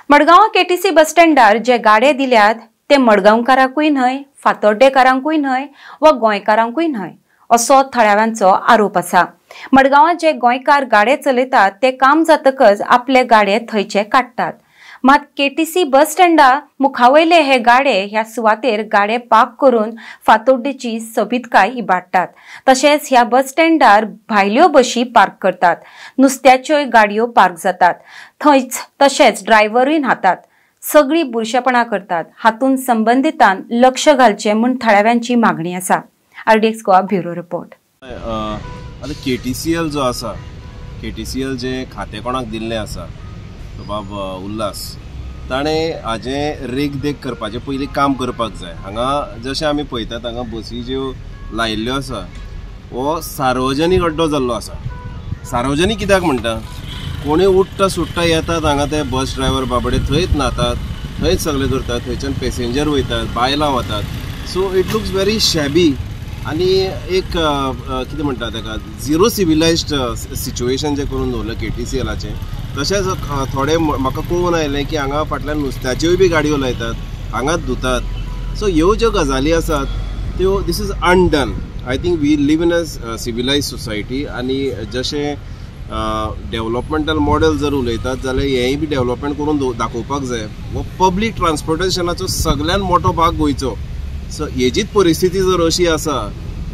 Madgaon KTC बस स्टँडार जे गाडे दिल्यात ते मडगांवकारांकूय न्हय, फातोड्डेकारांकूय न्हय वा गोंयकारांकूय न्हय असो थळाव्यांचो आरोप आसा। मडगांवां जे गोंयकार गाडे चलयतात ते काम जातकच आपले गाडे थंयचे काडटात, मात केटीसी बस स्टँडा मुखावयले हे गाडे ह्या सुवातेर गाडे पार्क करून फातोड्डेची सोबीतकाय इबाडटात। तशेंच ह्या बस स्टँडार भायल्यो बशी पार्क करतात, नुस्त्याच्योय गाडयो पार्क जातात थंयच, तशेंच ड्रायव्हरूय न्हातात, सगळी बुरशेपणां करतात। हातूंत संबंदितान लक्ष घालचें म्हूण थळाव्यांची मागणी आसा। RDX Goa bureau report. आतां केटीसीएल जो आसा, केटीसीएल जे खातें कोणाक दिल्लें आसा तो बाब उल्हास, ताणें हाजें रेखदेख करपाचें पयलीं काम करपाक जाय। हांगा जशें आमी पळयतात हांगा बसी ज्यो लायिल्ल्यो आसा हो सार्वजनीक अड्डो जाल्लो आसा। सार्वजनीक कित्याक म्हणटा, कोणूय उठ्ठा सुट्टा येतात हांगा, ते बस ड्रायव्हर बाबडे थंयच न्हातात, थंयच सगळें करतात, थंयच्यान पॅसेंजर वयतात, बायलां वतात। So it looks very shabby आनी एक कितें म्हणटा ताका झिरो सिविलायज्ड सिच्युएशन जें करून दवरलें केटीसीएलाचें। तशेंच थोडे म्हाका कळून आयलें की हांगा फाटल्यान नुस्त्याच्योय बी गाडयो लायतात, हांगाच धुतात। सो ह्यो ज्यो गजाली आसात त्यो this is undone. I think we live in a civilized society आनी जशें डेवलपमेंटल मॉडेल जर उलयतात जाल्यार हेंय बी डेवलपमेंट करून दाखोवपाक जाय। हो पब्लीक ट्रान्सपोर्टेशनाचो सगळ्यान मोठो भाग गोंयचो। सो हेजीच परिस्थिती जर अशी आसा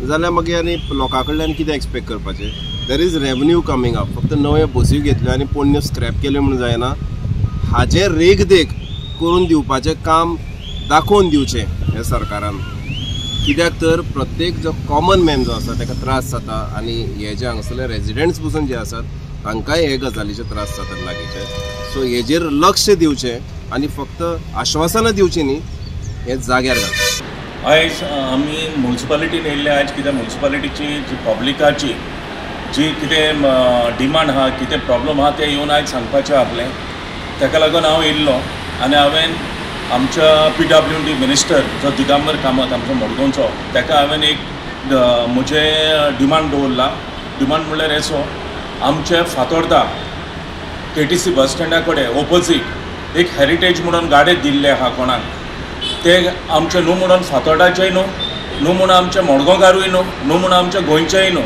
जाल्यार मागीर आनी लोकां कडल्यान कितें एक्सपेक्ट करपाचें। There is revenue coming up, फक्त नव्यो बसी घेतल्यो आनी पोन्न्यो स्क्रॅप केल्यो म्हूण जायना, हाजें रेखदेख करून दिवपाचें काम दाखोवन दिवचें हें सरकारान। कित्याक तर प्रत्येक जो कॉमन मॅन जो आसा ताका त्रास जाता आनी हे जे हांगासरले रेजिडंट्स पसून जे आसात तांकांय हे गजालीचे त्रास जातात लागींचे। सो हेजेर लक्ष दिवचें आनी फक्त आश्वासनां दिवचीं न्ही, हें जाग्यार घालचें। आयज आमी म्युनिसिपालिटीन येयल्ले आयज कित्याक म्युनिसिपालिटीची जी पब्लिकाची जी कितें डिमांड आहा, कितें प्रॉब्लम आहा तें येवन आयज सांगपाचें आपलें, ताका लागून हांव येयल्लो आनी हांवें आमच्या PWD minister जो दिगंबर कामत आमचो मडगांवचो, ताका हांवें एक म्हजें डिमांड दवरला। डिमांड म्हणल्यार येसो, आमचे फातोर्दा केटीसी बस स्टँडा कडेन ओपोजीट एक हेरिटेज म्हणून गाडे दिल्ले आहा कोणाक, ते आमचे न्हू म्हणून फातोर्डाचेय न्हू, न्हू म्हणून आमचे मडगांवकारूय न्हू, न्हू म्हणून आमच्या गोंयचेय न्हू।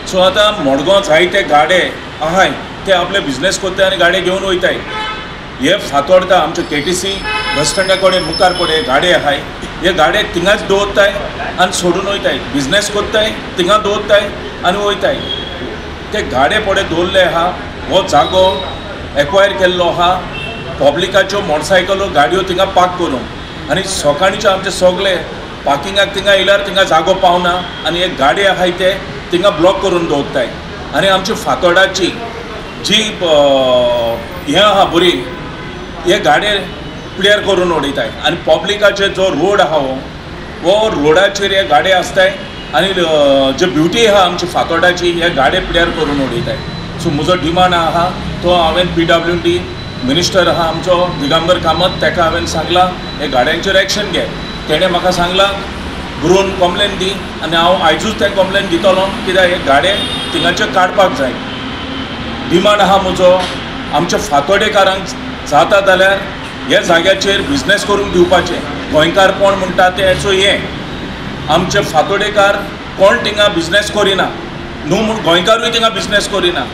सो आतां मडगांव जायते गाडे आहाय ते आपले बिजनेस करताय आनी गाडे घेवन वयताय। हे फातोर्दा आमचे केटीसी बस स्टँडा कडेन मुखार कडेन गाडे आहाय, हे गाडे थिंगाच दवरताय आनी सोडून वयताय, बिजनेस करताय थिंगा दवरताय आनी वयताय। ते गाडे पडे दवरले आहा, हो जागो एक्वायर केल्लो आहा पब्लिकाच्यो मोटरसायकलो गाडयो थिंगा पार्क करून, आनी सकाळीचे आमचे सगळे पार्किंगाक थिंगा येयल्यार थिंगा जागो पावना आनी हे गाडी आहाय ते थिंगा ब्लॉक करून दवरताय। आनी आमची फातोर्डाची जी हें आहा बरी, हे गाडे क्लियर करून उडयताय आनी पब्लिकाचे जो रोड आहा हो रोडाचेर हे गाडे आसताय आनी जे ब्युटी आहा आमची फातोर्डाची हे गाडे क्लियर करून उडयताय। सो म्हजो डिमांड आहा तो हांवें PWD minister आहा आमचो दिगंबर कामत ताका हांवें सांगलां हे गाड्यांचेर एक्शन घे। तेणें म्हाका सांगलां बरोवन कंप्लेन दी आनी हांव आयजूच तें कंप्लेन दितलो, कित्याक हे गाडे थिंगाचे काडपाक जाय। डिमांड आहा म्हजो आमच्या फातोर्डेकारांक जाता जाल्यार ह्या जाग्याचेर बिजनेस करूंक दिवपाचें। गोंयकारपण म्हणटा तें हेचो हें, आमचे फातोर्डेकार कोण थिंगा बिजनेस करिना न्हू म्हूण गोंयकारूय थिंगा बिजनेस करिना।